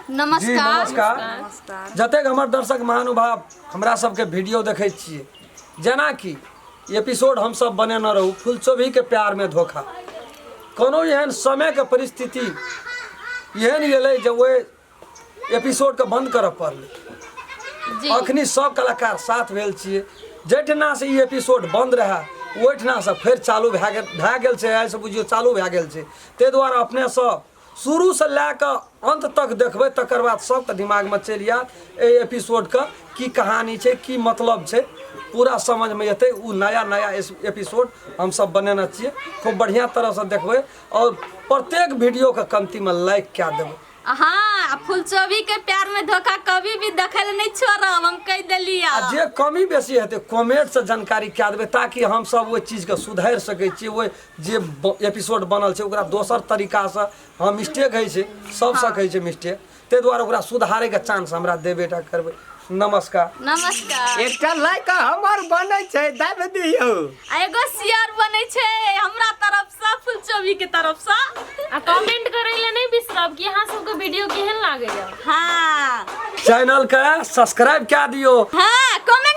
जी। नमस्कार। नमस्कार। जतेक हमर दर्शक महानुभाव हमरा सबके वीडियो देखै छियै, जेनाकि एपिसोड हमसब बनेने रहू फुलचोभीके प्यारमे धोखा, कोनो एहन समयके परिस्थिति एहन एलै जे ओहि एपिसोडके बन्द करऽ पड़लै। जी। अखनी सब कलाकार साथ भेल छियै, जाहिठिनासँ ई एपिसोड बन्द रहए ओहिठिनासँ फेर चालू भए गेल छै। आइसँ बुझियौ चालू भए गेल छै। ताहि दुआरे अपने सब शुरूसँ लए कऽ अन्त तक देखबै, तकर बाद सबके दिमागमे चलि आयत एहि एपिसोडके की कहानी छै, की मतलब छै, पूरा समझमे एतै। ओ नया नया एपिसोड हमसब बनेने छियै, खूब बढ़िआँ तरहसँ देखबै आओर प्रत्येक वीडियोके कमतीमे लाइक कए देबै। हाँ, आ फुलचोभी के प्यार में धोखा कभी भी देखै लए नहीं छोड़ब, हम कहि देली। आ जे कमी बेसी हेतै कमेंटसँ जानकारी कए देबै, ताकि हमसब ओहि चीजके सुधारि सकै छियै। ओहि जे एपिसोड बनल छै ओकरा दोसर तरीकासँ, हँ, मिस्टेक होइ छै, सब सकै छै मिस्टेक, ताहि दुआरे ओकरा सुधारैके चांस हमरा देबे टा करबै। नमस्कार। नमस्कार। एकटा लाइक हमर बनै छै, दाबि दियौ। आ एगो शेयर बनै छै हमरा तरफ सँ, फुलचोभी के तरफ सँ। आ कमेंट करै लए नहि बिसरब कि अहाँ सबके वीडियो केहन लागैया। हाँ। चैनल के सब्सक्राइब कए दियौ। हाँ, कमेंट।